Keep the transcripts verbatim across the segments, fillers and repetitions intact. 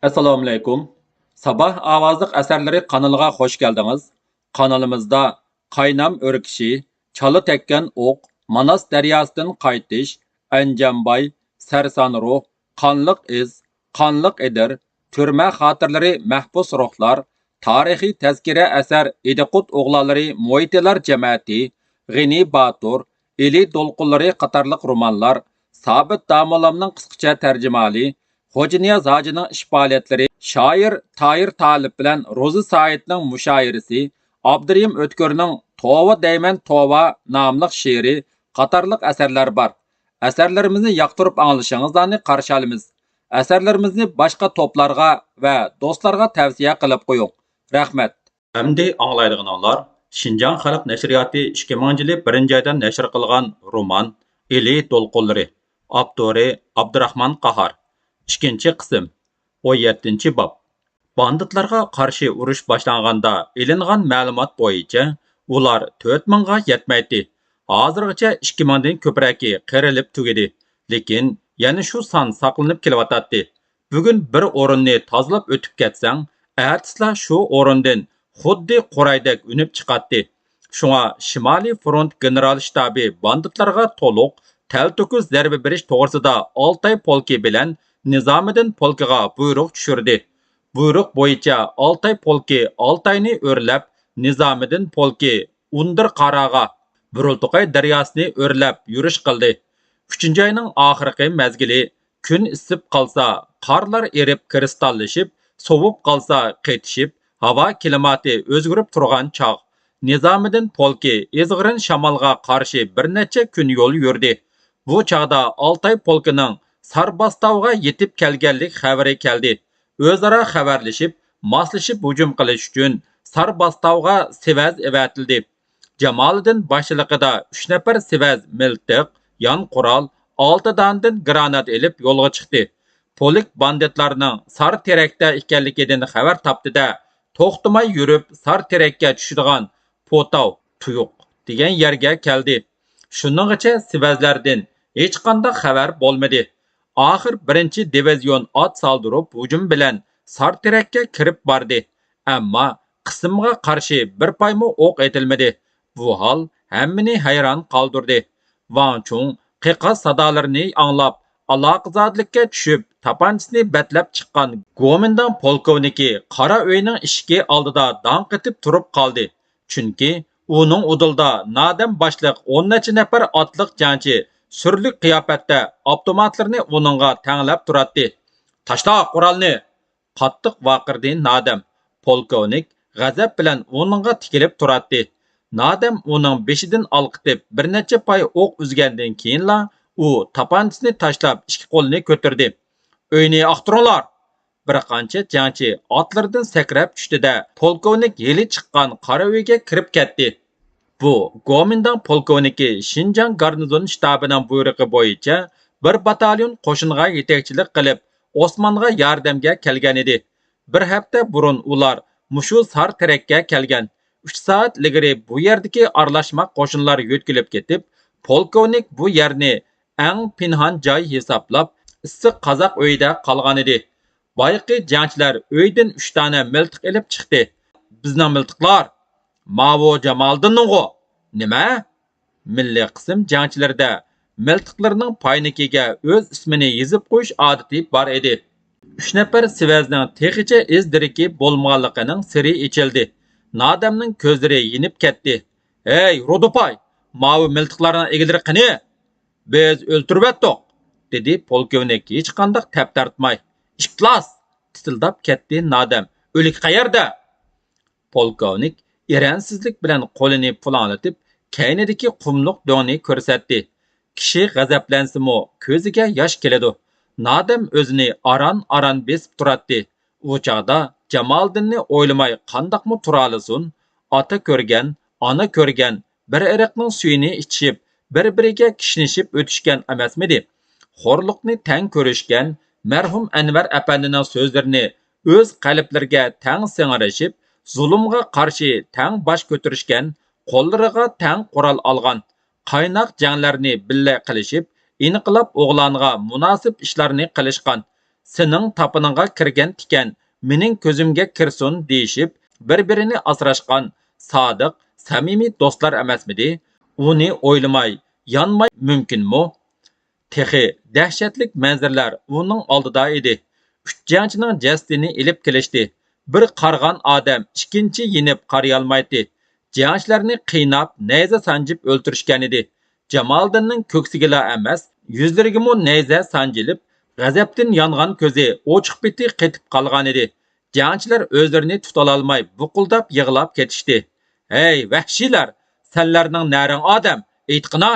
ئەسسالامۇئەلەيكۇم. ساباھ ئاۋازلىق ئەسەرلىرى قانىلىغا خوش كەلدىڭىز. قانىلىمىزدا قاينام ئۆركىشى، چالا تەگكەن ئوق، ماناس دەرياسىدىن قايتىش، ئەنجانباي، سەرسان روھ، قانلىق ئىز، قانلىق ئېدىر، تۈرمە خاتىرىلىرى، مەھبۇس روھلار، تارىخىي تەزكىرە ئەسەر ئىدىقۇت ئوغلانلىرى، مويتىلار جەمەتى، غېنى باتۇر، ئىلى دولقۇنلىرى قاتارلىق رومانلار، سابىت داموللامنىڭ قىسقىچە تەرجىمىھالى، خوجانىياز ھاجىنىڭ ئىش پائالىيەتلىرى، شائىر تاھىر تالىپ بىلەن روزى سايىتنىڭ مۇشائىرىسى، ئابدۇرېھىم ئۆتكۈرنىڭ توۋا دەيمەن توۋا ناملىق شېئىرى قاتارلىق ئەسەرلەر بار. ئەسەرلىرىمىزنى ياقتۇرۇپ ئاڭلىشىڭلارنى قارشى ئالىمىز. ئەسەرلىرىمىزنى باشقا توپلارغا ۋە دوستلارغا تەۋسىيە قىلىپ قويۇڭ. رەھمەت. ئەمدى ئاڭلايدىغىنىڭلار شىنجاڭ خەلق نەشرىياتى ئىككى مىڭىنچى يىلى بىرىنچى ئايدا نەشر قىلغان رومان ئىلى دولقۇنلىرى، ئاپتورى ئابدۇراخمان قاھار. ئىككىنچى قىسىم، ئون يەتتىنچى باب. باندىتلارغا قارشى ئۇرۇش باشلانغاندا ئېلىنغان مەلۇمات بويىچە، ئۇلار تۆت مىڭغا يەتمەيتتى. ھازىرغىچە ئىككى مىڭدىن كۆپرەكى قىرىلىپ تۈگىدى. لېكىن يەنە شۇ سان ساقلىنىپ كېلىۋاتاتتى. بۈگۈن بىر ئورۇننى تازىلاپ ئۆتۈپ كەتسەڭ، ئەتىسىلا شۇ ئورۇندىن خۇددى قورايدەك ئۈنۈپ چىقاتتى. شۇڭا شىمالىي فرونت گېنېرال شتابى باندىتلارغا تولۇق، تەلتۆكۈس زەربە بېرىش توغرىسىدا ئالتاي پولكى بىلەن نىزامىدىن پولكىغا بۇيرۇق چۈشۈردى. بۇيرۇق بويىچە ئالتاي پولكى ئالتاينى ئۆرلەپ، نىزامىدىن پولكى ئۇندىرقاراغا، بۇرۇلتۇقاي دەرياسىنى ئۆرلەپ يۈرۈش قىلدى. ئۈچىنچى ئاينىڭ ئاخىرقى مەزگىلى. كۈن ئىسسىپ قالسا، قارلار ئېرىپ كىرىستاللىشىپ، سوۋۇپ قالسا قېتىشىپ، ھاۋا كىلىماتى ئۆزگىرىپ تۇرغان چاغ. نىزامىدىن پولكى ئىزغىرىن شامالغا قارشى بىر نەچچە كۈن يول يۈردى. بۇ چاغدا ئالتاي پولكىنىڭ سارباستاۋغا يېتىپ كەلگەنلىك خەۋىرى كەلدى. ئۆزئارا خەۋەرلىشىپ، ماسلىشىپ ھۇجۇم قىلىش ئۈچۈن سارباستاۋغا سېۋەز ئەۋەتىلدى. جامالىدىن باشچىلىقىدا ئۈچ نەپەر سېۋەز مىلتىق، يان قورال، ئالتە دانىدىن گرانات ئېلىپ يولغا چىقتى. پولك باندىتلارنىڭ سار تېرەكتە ئىكەنلىكىدىن خەۋەر تاپتى-دە، توختىماي يۈرۈپ سار تېرەككە چۈشىدىغان پوتاۋ، تۇيۇق دېگەن يەرگە كەلدى. شۇنىڭغىچە سېۋەزلەردىن ھېچقانداق خەۋەر بولمىدى. ئاخىر بىرىنچى دىۋىزىيون ئات سالدۇرۇپ ھۇجۇم بىلەن سار تېرەككە كىرىپ باردى. ئەمما قىسىمغا قارشى بىر پايمۇ ئوق ئېتىلمىدى. بۇ ھال ھەممىنى ھەيران قالدۇردى. ۋاڭ چۇڭ قىقاس سادالىرىنى ئاڭلاپ، ئالاقىزادىلىككە چۈشۈپ، تاپانچىسىنى بەتلەپ چىققان گومىنداڭ پولكوۋنىكى قارا ئۆينىڭ ئىشىكى ئالدىدا داڭ قېتىپ تۇرۇپ قالدى. چۈنكى ئۇنىڭ ئۇدۇلىدا نادەم باشلىق ئون نەچچە نەپەر ئاتلىق جەڭچى سۈرلۈك قىياپەتتە ئاپتوماتلىرىنى ئۇنىڭغا تەڭلەپ تۇراتتى. «تاشلا قورالنى!» قاتتىق ۋارقىرىدى نادەم. پولكوۋنىك غەزەپ بىلەن ئۇنىڭغا تىكىلىپ تۇراتتى. نادەم ئۇنىڭ بېشىدىن ئالقىتىپ، بىر نەچچە پاي ئوق ئۈزگەندىن كېيىنلا، ئۇ تاپانچىسىنى تاشلاپ، ئىككى قولىنى كۆتۈردى. «ئۆينى ئاختۇرۇڭلار!» بىر قانچە جەڭچى ئاتلىرىدىن سەكرەپ چۈشتى-دە، پولكوۋنىك ھېلى چىققان قارا ئۆيگە كىرىپ كەتتى. بۇ گومىنداڭ پولكوۋنىكى شىنجاڭ گارنىزون شتابىنىڭ بۇيرۇقى بويىچە بىر باتاليون قوشۇنغا يېتەكچىلىك قىلىپ، ئوسمانغا ياردەمگە كەلگەنىدى. بىر ھەپتە بۇرۇن ئۇلار مۇشۇ سار تېرەككە كەلگەن. ئۈچ سائەت ئىلگىرى بۇ يەردىكى ئارىلاشما قوشۇنلار يۆتكىلىپ كېتىپ، پولكوۋنىك بۇ يەرنى ئەڭ پىنھان جاي ھېسابلاپ، ئىسسىق قازاق ئۆيىدە قالغانىدى. بايىقى جەڭچىلەر ئۆيدىن ئۈچ دانە مىلتىق ئېلىپ چىقتى. «بىزنىڭ مىلتىقلار!» «ماۋۇ جامالىدىننىڭغۇ!» «نېمە؟» مىللىي قىسىم جەڭچىلىرىدە مىلتىقلىرىنىڭ پاينىكىگە ئۆز ئىسمىنى يېزىپ قويۇش ئادىتى بار ئىدى. ئۈچ نەپەر سېۋەزنىڭ تېخىچە ئىز دېرىكى بولمىغانلىقىنىڭ سىرى ئېچىلدى. نادەمنىڭ كۆزلىرى يېنىپ كەتتى. «ھەي، رۇدۇپاي، ماۋۇ مىلتىقلارنىڭ ئىگىلىرى قېنى؟ بىز ئۆلتۈرۈۋەتتۇق!» دېدى پولكوۋنىك ھېچقانداق تەپ تارتماي. «ئىپلاس!» تىتىلداپ كەتتى نادەم. «ئۆلۈك قەيەردە؟» پولكوۋنىك ئېرەنسىزلىك بىلەن قولىنى پۇلاڭلىتىپ، كەينىدىكى قۇملۇق دۆڭنى كۆرسەتتى. كىشى غەزەپلەنسىمۇ، كۆزىگە ياش كېلىدۇ. نادەم ئۆزىنى ئاران-ئاران بېسىپ تۇراتتى. ئۇ چاغدا جامالىدىننى ئويلىماي قانداقمۇ تۇرالىسۇن؟ ئاتا كۆرگەن، ئانا كۆرگەن، بىر ئېرىقنىڭ سۈيىنى ئىچىشىپ، بىر-بىرىگە كىشنىشىپ ئۆتۈشكەن ئەمەسمىدى؟ خورلۇقنى تەڭ كۆرۈشكەن، مەرھۇم ئەنۋەر ئەپەندىنىڭ سۆزلىرىنى ئۆز قەلبلىرىگە تەڭ سىڭىرىشىپ، زۇلۇمغا قارشى تەڭ باش كۆتۈرۈشكەن، قوللىرىغا تەڭ قورال ئالغان، قايناق جەڭلەرنى بىللە قىلىشىپ، ئىنقىلاب ئوغلانىغا مۇناسىپ ئىشلارنى قىلىشقان، سېنىڭ تاپىنىڭغا كىرگەن تىكەن مېنىڭ كۆزۈمگە كىرسۇن دېيىشىپ، بىر-بىرىنى ئاسراشقان سادىق، سەمىمىي دوستلار ئەمەسمىدى؟ ئۇنى ئويلىماي، يانماي مۇمكىنمۇ؟ تېخى دەھشەتلىك مەنزىرىلەر ئۇنىڭ ئالدىدا ئىدى. ئۈچ جەڭچىنىڭ جەسىتىنى ئېلىپ كېلىشتى. بىر قارىغان ئادەم ئىككىنچى يېنىپ قارىيالمايتتى. جەڭچىلەرنى قىيناپ، نەيزە سانجىپ ئۆلتۈرۈشكەنىدى. جامالىدىننىڭ كۆكسىگىلا ئەمەس، يۈزلىرىگىمۇ نەيزە سانجىلىپ، غەزەپتىن يانغان كۆزى، ئوچۇق پېتى قېتىپ قالغانىدى. جەڭچىلەر ئۆزلىرىنى تۇتالالماي، بۇقۇلداپ يىغلاپ كېتىشتى. «ھەي، ۋەھشىيلەر! سەنلەرنىڭ نەرىڭ ئادەم؟ ئېيتقىنا!»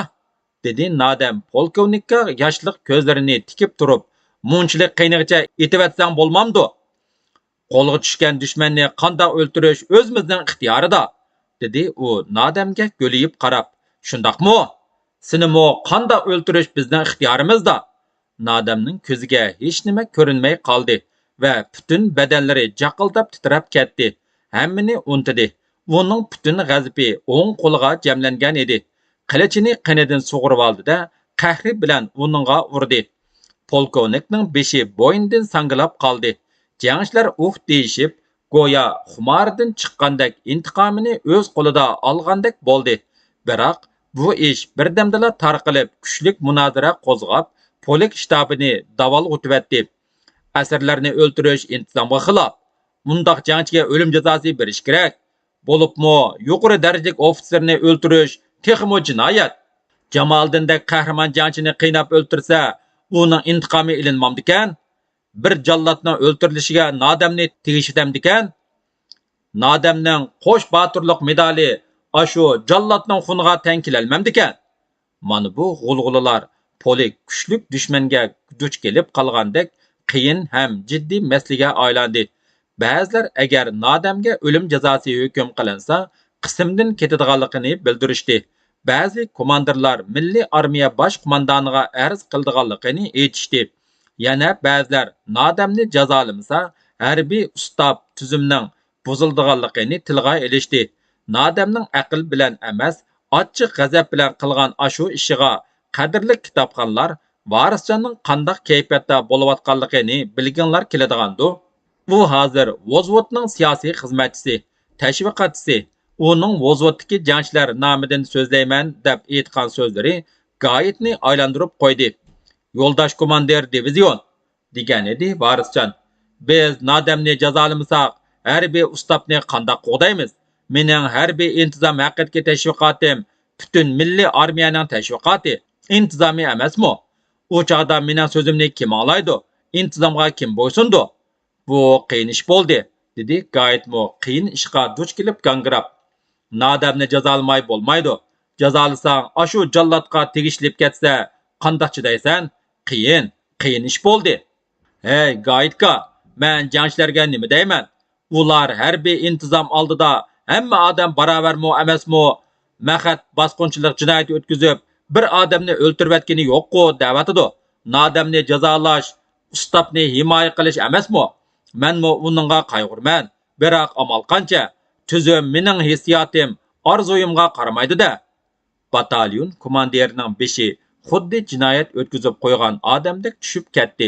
دېدى نادەم پولكوۋنىكقا ياشلىق كۆزلىرىنى تىكىپ تۇرۇپ. «مۇنچىلىك قىينىغىچە ئېتىۋەتسەڭ بولمامدۇ؟ قولغا چۈشكەن دۈشمەننى قانداق ئۆلتۈرۈش ئۆزىمىزنىڭ ئىختىيارىدا»، دېدى ئۇ نادەمگە گۆلىيىپ قاراپ. «شۇنداقمۇ؟ سېنىمۇ قانداق ئۆلتۈرۈش بىزنىڭ ئىختىيارىمىزدا.» نادەمنىڭ كۆزىگە ھېچنېمە كۆرۈنمەي قالدى ۋە پۈتۈن بەدەنلىرى جاقىلداپ تىترەپ كەتتى. ھەممىنى ئۇنتۇدى. ئۇنىڭ پۈتۈن غەزىپى ئوڭ قولىغا جەملەنگەن ئىدى. قىلىچىنى قېنىدىن سۇغۇرۇۋالدى-دە، قەھرى بىلەن ئۇنىڭغا ئۇردى. پولكوۋنىكنىڭ بېشى بوينىدىن ساڭگىلاپ قالدى. جەڭچىلەر ئۇھ دېيىشىپ، گويا خۇمارىدىن چىققاندەك ئىنتىقامىنى ئۆز قولىدا ئالغاندەك بولدى. بىراق، بۇ ئىش بىردەمدىلا تارقىلىپ، كۈچلۈك مۇنازىرە قوزغاپ، پولك شتابىنى داۋالغۇتۇۋەتتى. «ئەسىرلەرنى ئۆلتۈرۈش ئىنتىزامغا خىلاپ. مۇنداق جەڭچىگە ئۆلۈم جازاسى بېرىش كېرەك. بولۇپمۇ يۇقىرى دەرىجىلىك ئوفىتسېرنى ئۆلتۈرۈش تېخىمۇ جىنايەت. جامالىدىندەك قەھرىمان جەڭچىنى قىيناپ ئۆلتۈرسە، ئۇنىڭ ئىنتىقامى ئېلىنمامدىكەن؟ بىر جاللاتنىڭ ئۆلتۈرۈلۈشىگە نادەمنى تېگىشىتەمدىكەن؟ نادەمنىڭ قوش باتۇرلۇق مېدالى ئاشۇ جاللاتنىڭ خۇنىغا تەڭ كېلەلمەمدىكەن؟» مانا بۇ غۇلغۇلىلار پولك كۈچلۈك دۈشمەنگە دۇچ كېلىپ قالغاندەك قىيىن ھەم جىددىي مەسىلىگە ئايلاندى. بەزىلەر ئەگەر نادەمگە ئۆلۈم جازاسى ھۆكۈم قىلىنسا، قىسىمدىن كېتىدىغانلىقىنى بىلدۈرۈشتى. بەزى كوماندىرلار مىللىي ئارمىيە باش قوماندانىغا ئەرز قىلىدىغانلىقىنى ئېيتىشتى. يەنە بەزىلەر نادەمنى جازالىمىسا، ھەربىي ئۇستاپ تۈزۈمنىڭ بۇزۇلىدىغانلىقىنى تىلغا ئېلىشتى. نادەمنىڭ ئەقىل بىلەن ئەمەس، ئاچچىق غەزەپ بىلەن قىلغان ئاشۇ ئىشىغا قەدىرلىك كىتابخانلار ۋارىسجاننىڭ قانداق كەيپىياتتا بولۇۋاتقانلىقىنى بىلگۈڭلار كېلىدىغاندۇ؟ ئۇ ھازىر ۋوزۋودنىڭ سىياسىي خىزمەتچىسى، تەشۋىقاتچىسى. ئۇنىڭ ۋوزۋودتىكى جەڭچىلەر نامىدىن سۆزلەيمەن دەپ ئېيتقان سۆزلىرى گايىتنى ئايلاندۇرۇپ قويدى. يولداش كوماندىر دىۋىزىيون، دېگەنىدى ۋارىسجان. بىز نادەمنى جازالىمىساق، ھەربىي ئۇستاپنى قانداق قوغدايمىز؟ مېنىڭ ھەربىي ئىنتىزام ھەققىدىكى تەشۋىقاتىم پۈتۈن مىللىي ئارمىيەنىڭ تەشۋىقاتى، ئىنتىزامى ئەمەسمۇ؟ ئۇ چاغدا مېنىڭ سۆزۈمنى كىم ئاڭلايدۇ؟ ئىنتىزامغا كىم بويسۇنىدۇ؟ بۇ قىيىن ئىش بولدى، دېدى گايىتمۇ قىيىن ئىشقا دۇچ كېلىپ گاڭگىراپ. نادەمنى جازالىماي بولمايدۇ. جازالىساڭ، ئاشۇ جاللاتقا تېگىشلىپ كەتسە، قانداق چىدايسەن؟ قىيىن، قىيىن ئىش بولدى. ھەي، گايىتكا، مەن جەڭچىلەرگە نېمە دەيمەن؟ ئۇلار ھەربىي ئىنتىزام ئالدىدا ھەممە ئادەم باراۋەرمۇ ئەمەسمۇ؟ مەخەت باسقۇنچىلىق جىنايىتى ئۆتكۈزۈپ، بىر ئادەمنى ئۆلتۈرۈۋەتكىنى يوققۇ دەۋاتىدۇ. نادەمنى جازالاش، ئۇستاپنى ھىمايە قىلىش ئەمەسمۇ؟ مەنمۇ ئۇنىڭغا قايغۇرىمەن. بىراق ئامال قانچە؟ تۈزۈم مېنىڭ ھېسسىياتىم، ئارزۇيۇمغا قارىمايدۇ-دە. باتاليون كوماندىرىنىڭ بېشى خۇددى جىنايەت ئۆتكۈزۈپ قويغان ئادەمدەك چۈشۈپ كەتتى.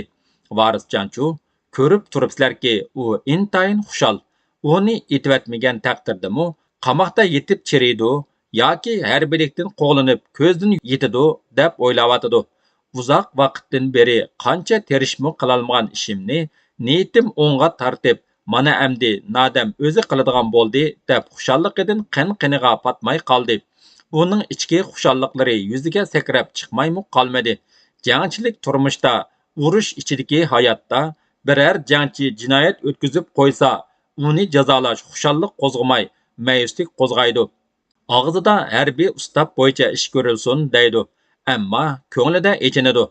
ۋارىسجانچۇ، كۆرۈپ تۇرۇپسىلەركى، ئۇ ئىنتايىن خۇشال. ئۇنى ئېتىۋەتمىگەن تەقدىردىمۇ، قاماقتا يېتىپ چىرىيدۇ ياكى ھەربىيلىكتىن قوغلىنىپ كۆزدىن يېتىدۇ، دەپ ئويلاۋاتىدۇ. ئۇزاق ۋاقىتتىن بېرى قانچە تىرىشىپمۇ قىلالمىغان ئىشىمنى، نىيىتىم ئوڭغا تارتىپ، مانا ئەمدى نادەم ئۆزى قىلىدىغان بولدى، دەپ خۇشاللىقىدىن قېن-قېنىغا پاتماي قالدى. ئۇنىڭ ئىچكى خۇشاللىقلىرى يۈزىگە سەكرەپ چىقمايمۇ قالمىدى. جەڭچىلىك تۇرمۇشتا، ئۇرۇش ئىچىدىكى ھاياتتا بىرەر جەڭچى جىنايەت ئۆتكۈزۈپ قويسا، ئۇنى جازالاش خۇشاللىق قوزغىماي، مەيۈسلۈك قوزغايدۇ. ئاغزىدا ھەربىي ئۇستاپ بويىچە ئىش كۆرۈلسۇن دەيدۇ، ئەمما كۆڭلىدە ئېچىنىدۇ.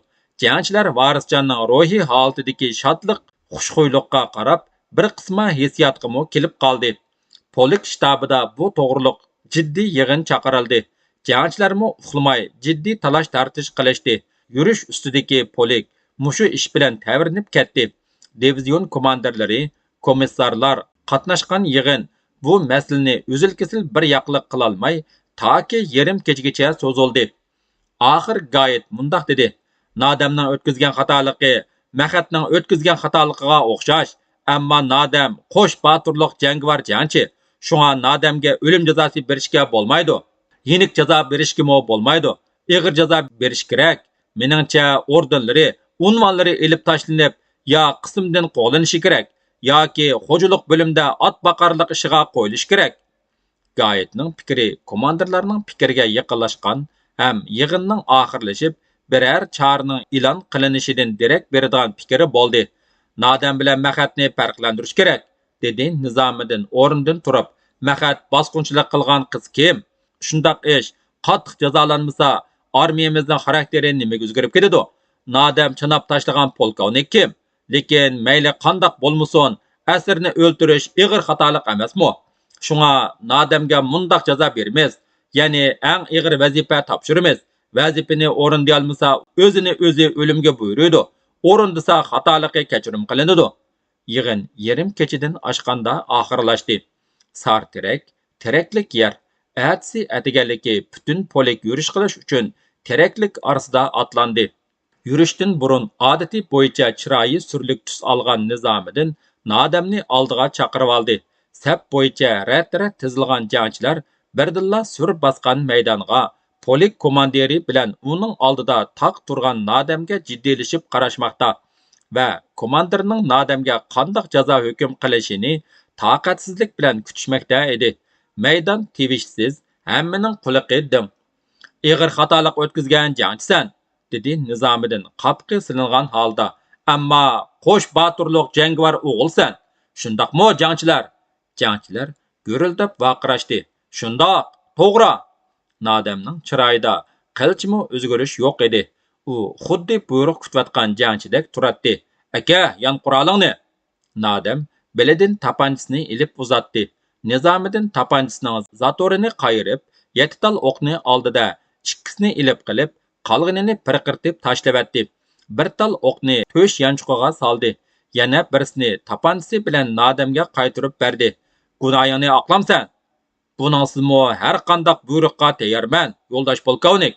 جەڭچىلەر ۋارىسجاننىڭ روھىي ھالىتىدىكى شادلىق، خۇشخۇيلۇققا قاراپ، بىر قىسما ھېسسىياتقىمۇ كېلىپ قالدى. پولك شتابىدا بۇ توغرۇلۇق جىددىي يىغىن چاقىرىلدى. جەڭچىلەرمۇ ئۇخلىماي، جىددىي تالاش-تارتىش قىلىشتى. يۈرۈش ئۈستىدىكى پولك مۇشۇ ئىش بىلەن تەۋرىنىپ كەتتى. دىۋىزىيون كوماندىرلىرى، كومىسسارلار قاتناشقان يىغىن بۇ مەسىلىنى ئۈزۈل-كېسىل بىر ياقلىق قىلالماي، تاكى يېرىم كېچىگىچە سوزۇلدى. ئاخىر گايىت مۇنداق دېدى: «نادەمنىڭ ئۆتكۈزگەن خاتالىقى مەخەتنىڭ ئۆتكۈزگەن خاتالىقىغا ئوخشاش. ئەمما نادەم قوش باتۇرلۇق جەڭگىۋار جەڭچى. شۇڭا نادەمگە ئۆلۈم جازاسى بېرىشكە بولمايدۇ. يېنىك جازا بېرىشكىمۇ بولمايدۇ. ئېغىر جازا بېرىش كېرەك. مېنىڭچە، ئوردېنلىرى، ئۇنۋانلىرى ئېلىپ تاشلىنىپ، يا قىسىمدىن قوغلىنىشى كېرەك، ياكى خوجىلىق بۆلۈمدە ئات باقارلىق ئىشىغا قويۇلۇشى كېرەك. گايېتنىڭ پىكرى كوماندىرلارنىڭ پىكرىگە يېقىنلاشقان ھەم يىغىننىڭ ئاخىرلىشىپ، بىرەر چارىنىڭ ئېلان قىلىنىشىدىن دېرەك بېرىدىغان پىكرى بولدى. نادەم بىلەن مەخەتنى پەرقلەندۈرۈش كېرەك، دېدى نىزامىدىن ئورنىدىن تۇرۇپ. مەخەت باسقۇنچىلىق قىلغان قىز كىم؟ شۇنداق ئىش، قاتتىق جازالانمىسا، ئارمىيىمىزنىڭ خاراكتېرى نېمىگە ئۆزگىرىپ كېتىدۇ؟ نادەم چاناپ تاشلىغان پولكوۋنىك كىم؟ لېكىن مەيلى قانداق بولمىسۇن، ئەسىرنى ئۆلتۈرۈش ئېغىر خاتالىق ئەمەسمۇ؟ شۇڭا نادەمگە مۇنداق جازا بېرىمىز، يەنى ئەڭ ئېغىر ۋەزىپە تاپشۇرىمىز. ۋەزىپىنى ئورۇندىيالمىسا، ئۆزىنى ئۆزى ئۆلۈمگە بۇيرۇيدۇ، ئورۇندىسا خاتالىقى كەچۈرۈم قىلىنىدۇ. يىغىن يېرىم كېچىدىن ئاشقاندا ئاخىرلاشتى. سار تېرەك، تېرەكلىك يەر، ئەتىسى ئەتىگەنلىكى پۈتۈن پولك يۈرۈش قىلىش ئۈچۈن تېرەكلىك ئارىسىدا ئاتلاندى. يۈرۈشتىن بۇرۇن ئادىتى بويىچە چىرايى سۈرلۈك تۈس ئالغان نىزامىدىن نادەمنى ئالدىغا چاقىرىۋالدى. سەپ بويىچە رەت-رەت تىزىلغان جەڭچىلەر بىردىنلا سۈر باسقان مەيدانغا، پولك كوماندىرى بىلەن ئۇنىڭ ئالدىدا تاق تۇرغان نادەمگە جىددىيلىشىپ قاراشماقتا ۋە كوماندىرنىڭ نادەمگە قانداق جازا ھۆكۈم قىلىشىنى تاقەتسىزلىك بىلەن كۈتۈشمەكتە ئىدى. مەيدان تىۋىشسىز، ھەممىنىڭ قۇلىقى دىڭ. ئېغىر خاتالىق ئۆتكۈزگەن جەڭچىسەن، دېدى نىزامىدىن قاپىقى سېلىنغان ھالدا. ئەمما قوش باتۇرلۇق جەڭگىۋار ئوغۇلسەن. شۇنداقمۇ، جەڭچىلەر؟ جەڭچىلەر گۈرۈلدەپ ۋارقىراشتى. شۇنداق، توغرا! نادەمنىڭ چىرايىدا قىلچىمۇ ئۆزگىرىش يوق ئىدى. ئۇ خۇددى بۇيرۇق كۈتۈۋاتقان جەڭچىدەك تۇراتتى. ئەكە، يان قورالىڭنى! نادەم بېلىدىن تاپانچىسىنى ئېلىپ ئۇزاتتى. نىزامىدىن تاپانچىسىنىڭ زاتورىنى قايرىپ، يەتتە تال ئوقنى ئالدىدا، ئىككىسىنى ئېلىپ قېلىپ، قالغىنىنى پىرقىرىتىپ تاشلىۋەتتى. بىر تال ئوقنى تۆش يانچۇقىغا سالدى. يەنە بىرسىنى تاپانچىسى بىلەن نادەمگە قايتۇرۇپ بەردى. گۇناھىڭنى ئاقلامسەن؟ بۇنىڭسىزمۇ ھەر قانداق بۇيرۇققا تەييارمەن، يولداش پولكوۋنىك.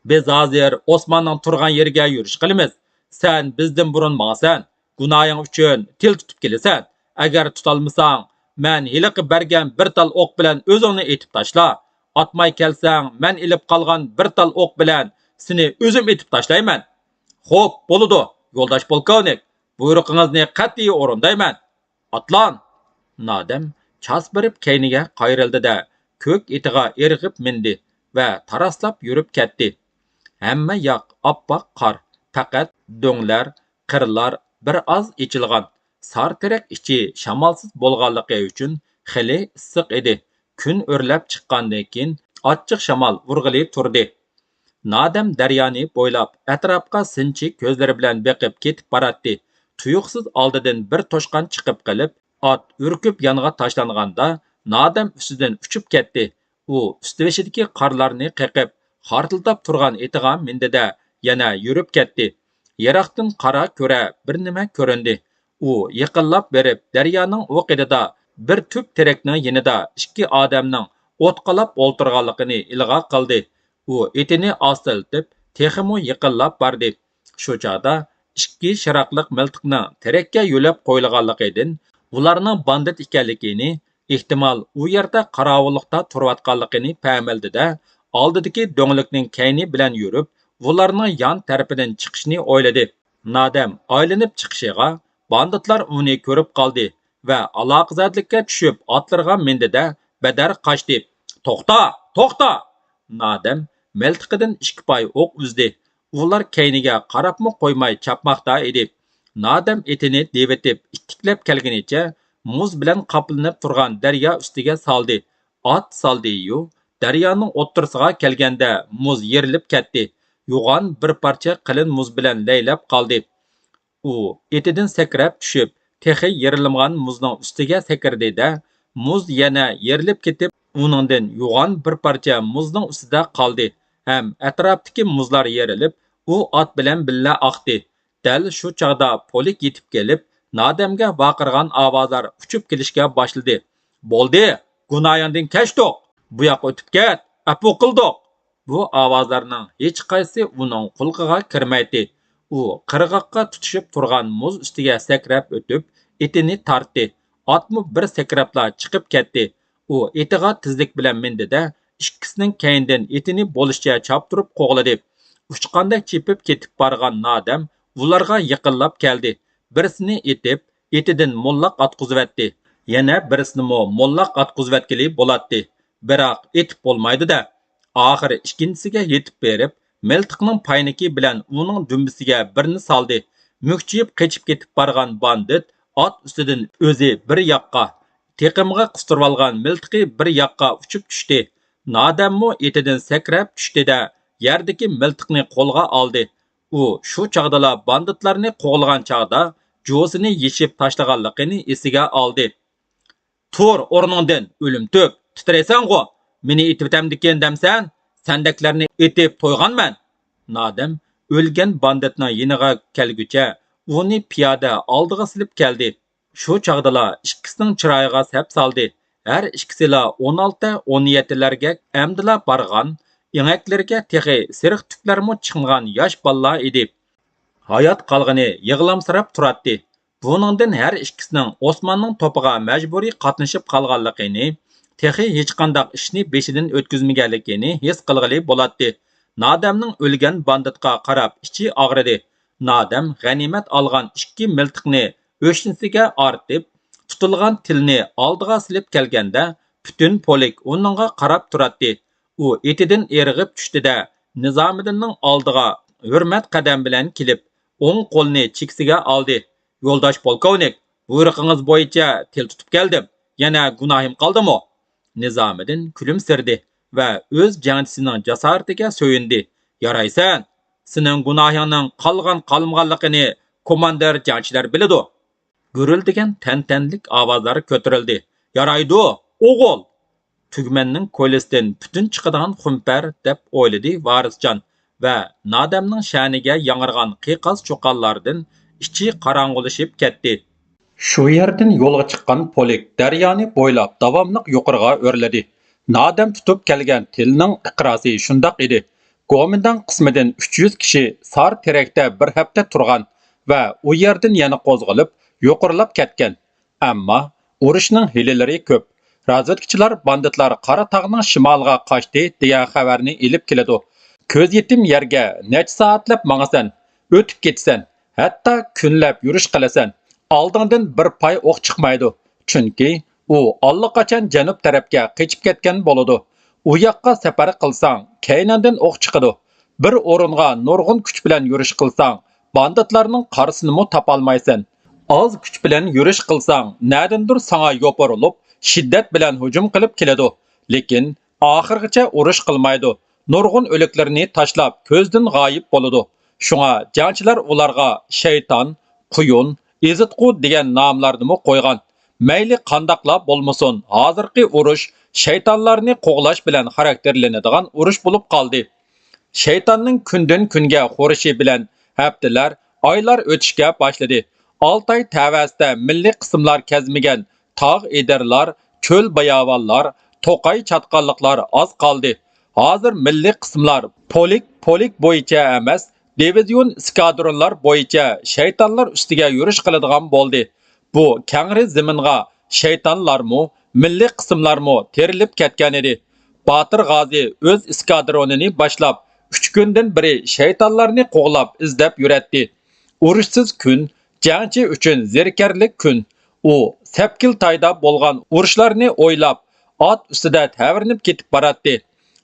بىز ھازىر ئوسماننىڭ تۇرغان يېرىگە يۈرۈش قىلىمىز. سەن بىزدىن بۇرۇن ماڭىسەن. گۇناھىڭ ئۈچۈن تىل تۇتۇپ كېلىسەن. ئەگەر تۇتالمىساڭ، مەن ھېلىقى بەرگەن بىر تال ئوق بىلەن ئۆزۈڭنى ئېتىپ تاشلا. ئاتماي كەلسەڭ، مەن ئېلىپ قالغان بىر تال ئوق بىلەن سېنى ئۆزۈم ئېتىپ تاشلايمەن. خوپ، بولىدۇ، يولداش پولكوۋنىك، بۇيرۇقىڭىزنى قەتئىي ئورۇندايمەن. ئاتلان! نادەم چاس بېرىپ كەينىگە قايرىلدى-دە، كۆك ئېتىغا ئىرغىپ مىندى ۋە تاراسلاپ يۈرۈپ كەتتى. ھەممە ياق ئاپئاق قار، پەقەت دۆڭلەر، قىرلار بىر ئاز ئېچىلغان. سار تېرەك ئىچى شامالسىز بولغانلىقى ئۈچۈن خېلى ئىسسىق ئىدى. كۈن ئۆرلەپ چىققاندىن كېيىن ئاچچىق شامال ئۇرغىلى تۇردى. نادەم دەريانى بويلاپ ئەتراپقا سىنچى كۆزلىرى بىلەن بېقىپ كېتىپ باراتتى. تۇيۇقسىز ئالدىدىن بىر توشقان چىقىپ قېلىپ، ئات ئۈركۈپ يانغا تاشلانغاندا، نادەم ئۈستىدىن ئۇچۇپ كەتتى. ئۇ ئۈستىۋېشىدىكى قارلارنى قېقىپ، خارتىلداپ تۇرغان ئېتىغا مىندى-دە، يەنە يۈرۈپ كەتتى. يىراقتىن قارا-كۆرە بىر نېمە كۆرۈندى. ئۇ يېقىنلاپ بېرىپ، دەريانىڭ ئۇ قېتىدا بىر تۈپ تېرەكنىڭ يېنىدا ئىككى ئادەمنىڭ ئوتقالاپ ئولتۇرغانلىقىنى ئىلغا قىلدى. ئۇ ئېتىنى ئاستىلىتىپ، تېخىمۇ يېقىنلاپ باردى. شۇ چاغدا ئىككى شىراقلىق مىلتىقنىڭ تېرەككە يۆلەپ قويۇلغانلىقىدىن، ئۇلارنىڭ باندىت ئىكەنلىكىنى، ئېھتىمال، ئۇ يەردە قاراۋۇللۇقتا تۇرۇۋاتقانلىقىنى پەملىدى-دە، ئالدىدىكى دۆڭلۈكنىڭ كەينى بىلەن يۈرۈپ، ئۇلارنىڭ يان تەرىپىدىن چىقىشنى ئويلىدى. نادەم ئايلىنىپ چىقىشىغا، باندىتلار ئۇنى كۆرۈپ قالدى ۋە ئالاقىزادىلىككە چۈشۈپ، ئاتلىرىغا مىندى-دە، بەدەر قاچتى. توختا! توختا! نادەم مىلتىقىدىن ئىككى پاي ئوق ئۈزدى. ئۇلار كەينىگە قاراپمۇ قويماي چاپماقتا ئىدى. نادەم ئېتىنى دېۋىتىپ ئىتتىكلەپ كەلگىنىچە، مۇز بىلەن قاپلىنىپ تۇرغان دەريا ئۈستىگە سالدى. ئات سالدى-يۇ، دەريانىڭ ئوتتۇرىسىغا كەلگەندە مۇز يېرىلىپ كەتتى. يوغان بىر پارچە قېلىن مۇز بىلەن لەيلەپ قالدى. ئۇ ئېتىدىن سەكرەپ چۈشۈپ، تېخى يېرىلمىغان مۇزنىڭ ئۈستىگە سەكرىدى-دە، مۇز يەنە يېرىلىپ كېتىپ، ئۇنىڭدىن يوغان بىر پارچە مۇزنىڭ ئۈستىدە قالدى ھەم ئەتراپتىكى مۇزلار يېرىلىپ، ئۇ ئات بىلەن بىللە ئاقتى. دەل شۇ چاغدا پولك يېتىپ كېلىپ، نادەمگە ۋارقىرىغان ئاۋازلار ئۇچۇپ كېلىشكە باشلىدى. بولدى، گۇناھىڭدىن كەچتۇق، بۇ ياققا ئۆتۈپ كەت، ئەپۇ قىلدۇق. بۇ ئاۋازلارنىڭ ھېچقايسىسى ئۇنىڭ قۇلىقىغا كىرمەيتتى. ئۇ قىرغاققا تۇتىشىپ تۇرغان مۇز ئۈستىگە سەكرەپ ئۆتۈپ، ئېتىنى تارتتى. ئاتمۇ بىر سەكرەپلا چىقىپ كەتتى. ئۇ ئېتىغا تېزلىك بىلەن مىندى-دە، ئىككىسىنىڭ كەينىدىن ئېتىنى بولۇشىچە چاپتۇرۇپ قوغلىدى. ئۇچقاندەك چېپىپ كېتىپ بارغان نادەم ئۇلارغا يېقىنلاپ كەلدى. بىرسىنى ئېتىپ، ئېتىدىن موللاق ئاتقۇزۇۋەتتى. يەنە بىرسىنىمۇ موللاق ئاتقۇزۇۋەتكىلى بولاتتى. بىراق ئېتىپ بولمايدۇ-دە. ئاخىرى ئىككىنچىسىگە يېتىپ بېرىپ، مىلتىقنىڭ پاينىكى بىلەن ئۇنىڭ دۈمبىسىگە بىرنى سالدى. مۈكچىيىپ قېچىپ كېتىپ بارغان باندىت ئات ئۈستىدىن ئۆزى بىر ياققا، تېقىمىغا قىستۇرۇۋالغان مىلتىقى بىر ياققا ئۇچۇپ چۈشتى. نادەممۇ ئېتىدىن سەكرەپ چۈشتى-دە، يەردىكى مىلتىقنى قولغا ئالدى. ئۇ شۇ چاغدىلا باندىتلارنى قوغلىغان چاغدا جۇۋىسىنى يېشىپ تاشلىغانلىقىنى ئېسىگە ئالدى. تۇر ئورنۇڭدىن، ئۆلۈمتۈك، تىترەيسەنغۇ! مېنى ئېتىۋېتەمدىكىن دەمسەن؟ سەندەكلەرنى ئېتىپ تويغانمەن! نادەم ئۆلگەن باندىتنىڭ يېنىغا كەلگۈچە ئۇنى پىيادە ئالدىغا سېلىپ كەلدى. شۇ چاغدىلا ئىككىسىنىڭ چىرايىغا سەپ سالدى. ھەر ئىككىسىلا ئون ئالتە، ئون يەتتىلەرگە ئەمدىلا بارغان، ئېڭەكلىرىگە تېخى سېرىق تۈكلەرمۇ چىقمىغان ياش بالىلار ئىدى. ھايات قالغىنى يىغلامسىراپ تۇراتتى. بۇنىڭدىن ھەر ئىككىسىنىڭ ئوسماننىڭ توپىغا مەجبۇرىي قاتنىشىپ قالغانلىقىنى، تېخى ھېچقانداق ئىشنى بېشىدىن ئۆتكۈزمىگەنلىكىنى ھېس قىلغىلى بولاتتى. نادەمنىڭ ئۆلگەن باندىتقا قاراپ ئىچى ئاغرىدى. نادەم غەنىيمەت ئالغان ئىككى مىلتىقنى ئۆشنىسىگە ئارتىپ، تۇتۇلغان تىلنى ئالدىغا سېلىپ كەلگەندە، پۈتۈن پولك ئۇنىڭغا قاراپ تۇراتتى. ئۇ ئېتىدىن ئېرىغىپ چۈشتى-دە، نىزامىدىننىڭ ئالدىغا ھۆرمەت قەدەم بىلەن كېلىپ، ئوڭ قولىنى چېكىسىگە ئالدى. يولداش پولكوۋنىك، بۇيرۇقىڭىز بويىچە تىل تۇتۇپ كەلدىم. يەنە گۇناھىم قالدىمۇ؟ نىزامىدىن كۈلۈمسىرىدى ۋە ئۆز جەڭچىسىنىڭ جاسارىتىگە سۆيۈندى. يارايسەن! سېنىڭ گۇناھىڭنىڭ قالغان-قالمىغانلىقىنى كوماندىر جەڭچىلەر بىلىدۇ. گۈرۈلدىگەن تەنتەنىلىك ئاۋازلار كۆتۈرۈلدى. يارايدۇ، ئوغۇل! تۈگمەننىڭ كويلىسىدىن پۈتۈن چىقىدىغان خۇمپەر، دەپ ئويلىدى ۋارىسجان ۋە نادەمنىڭ شەنىگە ياڭرىغان قىيقاس-چۇقانلاردىن ئىچى قاراڭغۇلىشىپ كەتتى. شۇ يەردىن يولغا چىققان پولك دەريانى بويلاپ داۋاملىق يۇقىرىغا ئۆرلىدى. نادەم تۇتۇپ كەلگەن تىلنىڭ ئىقراسى شۇنداق ئىدى. گومىنداڭ قىسمىدىن ئۈچ يۈز كىشى سار تېرەكتە بىر ھەپتە تۇرغان ۋە ئۇ يەردىن يەنە قوزغىلىپ، يۇقىرىلاپ كەتكەن. ئەمما ئۇرۇشنىڭ ھىيلىلىرى كۆپ. رازۋېدكىچىلار باندىتلار قارا تاغنىڭ شىمالىغا قاچتى دېگەن خەۋەرنى ئېلىپ كېلىدۇ. كۆز يېتىم يەرگە نەچچە سائەتلەپ ماڭىسەن، ئۆتۈپ كېتىسەن، ھەتتا كۈنلەپ يۈرۈش قىلىسەن. ئالدىڭدىن بىر پاي ئوق چىقمايدۇ، چۈنكى ئۇ ئاللىقاچان جەنۇب تەرەپكە قېچىپ كەتكەن بولىدۇ. ئۇ ياققا سەپەر قىلساڭ، كەينىڭدىن ئوق چىقىدۇ. بىر ئورۇنغا نۇرغۇن كۈچ بىلەن يۈرۈش قىلساڭ، باندىتلارنىڭ قارىسىنىمۇ تاپالمايسەن. ئاز كۈچ بىلەن يۈرۈش قىلساڭ، نەدىندۇر ساڭا يوپۇرۇلۇپ، شىددەت بىلەن ھۇجۇم قىلىپ كېلىدۇ. لېكىن ئاخىرغىچە ئۇرۇش قىلمايدۇ. نۇرغۇن ئۆلۈكلىرىنى تاشلاپ، كۆزدىن غايىب بولىدۇ. شۇڭا جەڭچىلەر ئۇلارغا شەيتان، قۇيۇن، ئېزىتقۇ دېگەن ناملارنىمۇ قويغان. مەيلى قانداقلا بولمىسۇن، ھازىرقى ئۇرۇش شەيتانلارنى قوغلاش بىلەن خاراكتېرلىنىدىغان ئۇرۇش بولۇپ قالدى. شەيتاننىڭ كۈندىن-كۈنگە خورىشى بىلەن ھەپتىلەر، ئايلار ئۆتۈشكە باشلىدى. ئالتاي تەۋەسىدە مىللىي قىسىملار كەزمىگەن تاغ ئېدىرلار، چۆل باياۋانلار، توقاي چاتقاللىقلار ئاز قالدى. ھازىر مىللىي قىسىملار پولك، پولك بويىچە ئەمەس، دىۋىزىيون، ئېسكادرونلار بويىچە شەيتانلار ئۈستىگە يۈرۈش قىلىدىغان بولدى. بۇ كەڭرى زېمىنغا شەيتانلارمۇ، مىللىي قىسىملارمۇ تېرىلىپ كەتكەنىدى. باتىر غازى ئۆز ئېسكادرونىنى باشلاپ، ئۈچ كۈندىن بېرى شەيتانلارنى قوغلاپ، ئىزدەپ يۈرەتتى. ئۇرۇشسىز كۈن جەڭچى ئۈچۈن زېرىكەرلىك كۈن. ئۇ سەپكىل تايدا بولغان ئۇرۇشلارنى ئويلاپ، ئات ئۈستىدە تەۋرىنىپ كېتىپ باراتتى.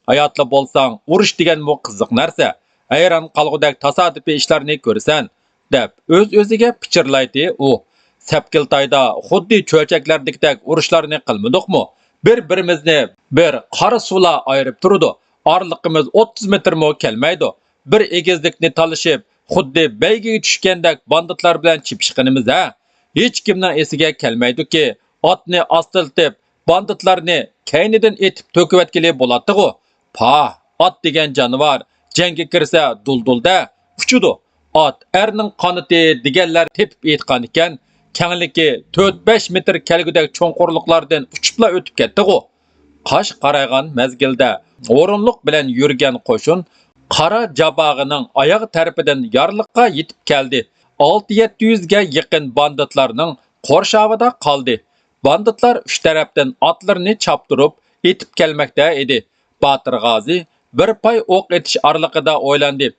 ھاياتلا بولساڭ، ئۇرۇش دېگەنمۇ قىزىق نەرسە. ھەيران قالغۇدەك تاسادىپىي ئىشلارنى كۆرىسەن، دەپ ئۆز-ئۆزىگە پىچىرلايتتى ئۇ. سەپكىل تايدا خۇددى چۆچەكلەردىكىدەك ئۇرۇشلارنى قىلمىدۇقمۇ؟ بىر-بىرىمىزنى بىر قارا سۇلا ئايرىپ تۇرىدۇ. ئارىلىقىمىز ئوتتۇز مېتىرمۇ كەلمەيدۇ. بىر ئېگىزلىكنى تالىشىپ، خۇددى بەيگىگە چۈشكەندەك باندىتلار بىلەن چېپىشقىنىمىز ھە؟ ھېچكىمنىڭ ئېسىگە كەلمەيدۇكى، ئاتنى ئاستىلىتىپ، باندىتلارنى كەينىدىن ئېتىپ تۆكۈۋەتكىلى بولاتتىغۇ؟ پاھ، ئات دېگەن جانىۋار جەڭگە كىرسە دۇلدۇلدە ئۇچىدۇ. ئات ئەرنىڭ قانىتى دېگەنلەر تېپىپ ئېيتقان ئىكەن، كەڭلىكى تۆت بەش مېتىر كەلگۈدەك چوڭقۇرلۇقلاردىن ئۇچۇپلا ئۆتۈپ كەتتىغۇ. قاش قارايغان مەزگىلدە ھۇرۇنلۇق بىلەن يۈرگەن قوشۇن قارا جاباغىنىڭ ئاياغ تەرىپىدىن يارلىققا يېتىپ كەلدى. ئالتە يەتتە يۈزگە يېقىن باندىتلارنىڭ قورشاۋىدا قالدى. باندىتلار ئۈچ تەرەپتىن ئاتلىرىنى چاپتۇرۇپ ئېتىپ كەلمەكتە ئىدى. باتىر غازى بىر پاي ئوق ئېتىش ئارىلىقىدا ئويلاندى.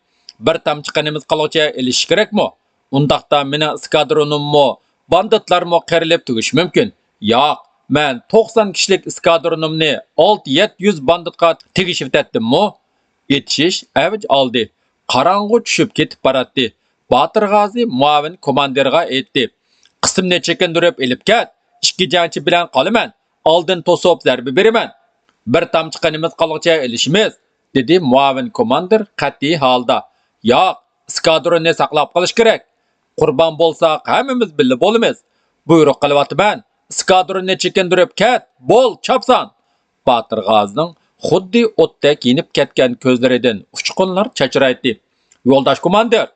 بىر تامچە قېنىمىز قالغۇچە ئېلىشىش كېرەكمۇ؟ ئۇنداقتا مېنىڭ ئىسكادرونۇممۇ، باندىتلارمۇ قىرىلىپ تۈگىشى مۇمكىن. ياق، مەن توقسان كىشىلىك ئىسكادرونۇمنى ئالتە يەتتە يۈز باندىتقا تېگىشىۋېتەتتىممۇ؟ ئېتىشىش ئەۋج ئالدى. قاراڭغۇ چۈشۈپ كېتىپ باراتتى. باتىر غازى مۇئاۋىن كوماندىرغا ئېيتتى: «قىسىمنى چېكىندۈرۈپ ئېلىپ كەت، ئىككى جەڭچى بىلەن قالىمەن، ئالدىن توسۇپ زەربە بېرىمەن. بىر تامچە قېنىمىز قالغۇچە ئېلىشىمىز»، دېدى مۇئاۋىن كوماندىر قەتئىي ھالدا. «ياق، ئىسكادروننى ساقلاپ قېلىش كېرەك. قۇربان بولساق ھەممىمىز بىللە بولىمىز. بۇيرۇق قىلىۋاتىمەن، ئىسكادروننى چېكىندۈرۈپ كەت، بول، چاپسان!» باتىر غازىنىڭ خۇددى ئوتتەك يېنىپ كەتكەن كۆزلىرىدىن ئۇچقۇنلار چاچرايتتى. «يولداش كوماندىر،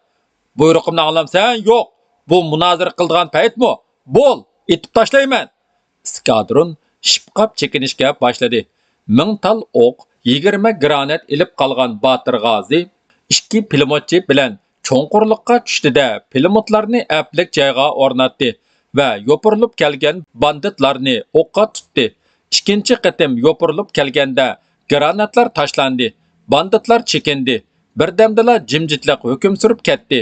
بۇيرۇقۇمنى ئاڭلامسەن؟ يوق! بۇ مۇنازىرە قىلىدىغان پەيتمۇ؟ بول، ئېتىپ تاشلايمەن!» ئىسكادرون شىپقاپ چېكىنىشكە باشلىدى. مىڭ تال ئوق، يىگىرمە گرانات ئېلىپ قالغان باتىر غازى ئىككى پىلىموتچى بىلەن چوڭقۇرلۇققا چۈشتى-دە، پىلىموتلارنى ئەپلىك جايغا ئورناتتى ۋە يوپۇرۇلۇپ كەلگەن باندىتلارنى ئوققا تۇتتى. ئىككىنچى قېتىم يوپۇرۇلۇپ كەلگەندە، گراناتلار تاشلاندى، باندىتلار چېكىندى. بىردەمدىلا جىمجىتلىق ھۆكۈم سۈرۈپ كەتتى.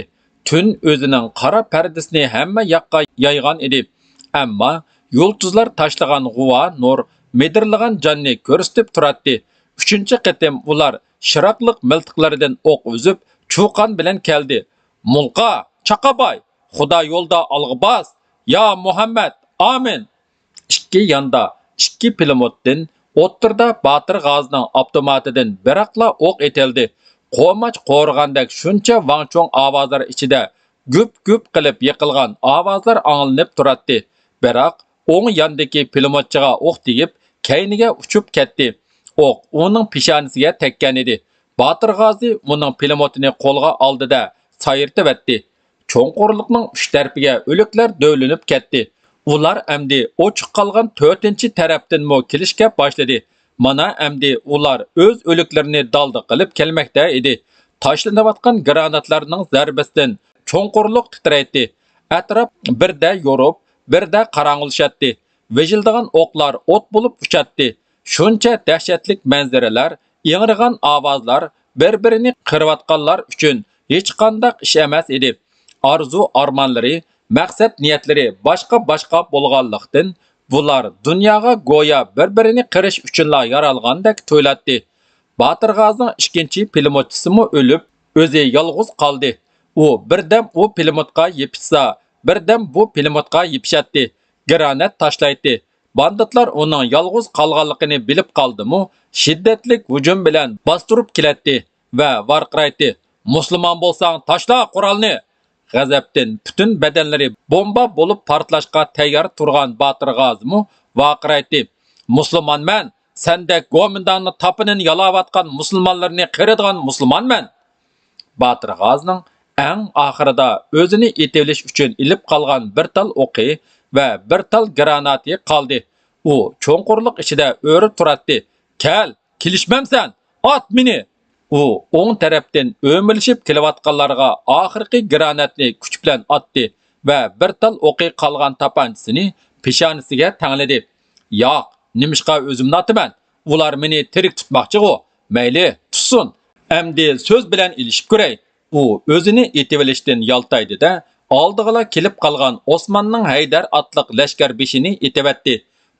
تۈن ئۆزىنىڭ قارا پەردىسىنى ھەممە ياققا يايغان ئىدى. ئەمما يۇلتۇزلار تاشلىغان غۇۋا نۇر مىدىرلىغان جاننى كۆرسىتىپ تۇراتتى. ئۈچىنچى قېتىم ئۇلار شىراقلىق مىلتىقلىرىدىن ئوق ئۈزۈپ، چۇقان بىلەن كەلدى. «مۇلقا! چاقاباي! خۇدا يولدا، ئالغا باس! يا مۇھەممەد! ئامىن!» ئىككى ياندا ئىككى پىلىموتتىن، ئوتتۇرىدا باتىر غازىنىڭ ئاپتوماتىدىن بىراقلا ئوق ئېتىلدى. قوماچ قورۇغاندەك شۇنچە ۋاڭ-چۇڭ ئاۋازلار ئىچىدە گۈپ-گۈپ قىلىپ يېقىلغان ئاۋازلار ئاڭلىنىپ تۇراتتى. بىراق ئوڭ ياندىكى پىلىموتچىغا ئوق تېگىپ، كەينىگە ئۇچۇپ كەتتى. ئوق ئۇنىڭ پېشانىسىگە تەگكەنىدى. باتىر غازى ئۇنىڭ پىلىموتىنى قولىغا ئالدى-دە، سايرىتىۋەتتى. چوڭقۇرلۇقنىڭ ئۈچ تەرىپىگە ئۆلۈكلەر دۆۋىلىنىپ كەتتى. ئۇلار ئەمدى ئوچۇق قالغان تۆتىنچى تەرەپتىنمۇ كېلىشكە باشلىدى. مانا ئەمدى ئۇلار ئۆز ئۆلۈكلىرىنى دالدا قىلىپ كەلمەكتە ئىدى. تاشلىنىۋاتقان گراناتلارنىڭ زەربىسىدىن چوڭقۇرلۇق تىترەيتتى. ئەتراپ بىردە يورۇپ، بىردە قاراڭغۇلىشاتتى. ۋىژىلدىغان ئوقلار ئوت بولۇپ ئۇچاتتى. شۇنچە دەھشەتلىك مەنزىرىلەر، ئىڭرىغان ئاۋازلار بىر-بىرىنى قىرىۋاتقانلار ئۈچۈن ھېچقانداق ئىش ئەمەس ئىدى. ئارزۇ-ئارمانلىرى، مەقسەت-نىيەتلىرى باشقا-باشقا بولغانلىقتىن، بۇلار دۇنياغا گويا بىر-بىرىنى قىرىش ئۈچۈنلا يارالغاندەك تۇيۇلاتتى. باتىر غازىنىڭ ئىككىنچى پىلىموتچىسىمۇ ئۆلۈپ، ئۆزى يالغۇز قالدى. ئۇ بىردەم ئۇ پىلىموتقا يېپىشسا، بىردەم بۇ پىلىموتقا يېپىشاتتى. گرانات تاشلايتتى. باندىتلار ئۇنىڭ يالغۇز قالغانلىقىنى بىلىپ قالدىمۇ، شىددەتلىك ھۇجۇم بىلەن باستۇرۇپ كېلەتتى ۋە ۋارقىرايتتى: «مۇسۇلمان بولساڭ، تاشلا قورالنى!» غەزەپتىن پۈتۈن بەدەنلىرى بومبا بولۇپ پارتلاشقا تەييار تۇرغان باتىر غازىمۇ ۋارقىرايتتى: «مۇسۇلمانمەن! سەندەك گومىنداڭنى تاپىنىنى يالاۋاتقان مۇسۇلمانلىرىنى قىرىدىغان مۇسۇلمانمەن!» باتىر غازىنىڭ ئەڭ ئاخىرىدا ئۆزىنى ئېتىۋېلىش ئۈچۈن ئېلىپ قالغان بىر تال ئوقى ۋە بىر تال گراناتى قالدى. ئۇ چوڭقۇرلۇق ئىچىدە ئۆرە تۇراتتى. «كەل، كېلىشمەمسەن؟ ئات مېنى!» ئۇ ئوڭ تەرەپتىن ئۆمىلىشىپ كېلىۋاتقانلارغا ئاخىرقى گراناتنى كۈچ بىلەن ئاتتى ۋە بىر تال ئوقى قالغان تاپانچىسىنى پېشانىسىگە تەڭلىدى. «ياق، نېمىشقا ئۆزۈمنى ئاتىمەن؟ ئۇلار مېنى تىرىك تۇتماقچىغۇ. مەيلى، تۇتسۇن. ئەمدى سۆز بىلەن ئېلىشىپ كۆرەي.» ئۇ ئۆزىنى ئېتىۋېلىشتىن يالتايدى-دە، ئالدىغىلا كېلىپ قالغان ئوسماننىڭ ھەيدەر ئاتلىق لەشكەربېشىنى ئېتىۋەتتى.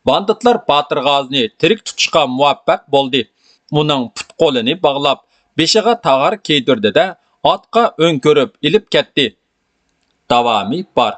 باندىتلار باتىر غازىنى تىرىك تۇتۇشقا مۇۋەپپەق بولدى. ئۇنىڭ پۇت-قولىنى باغلاپ، بېشىغا تاغار كىيدۈردى-دە، ئاتقا ئۆڭكۈرۈپ ئېلىپ كەتتى. داۋامى بار.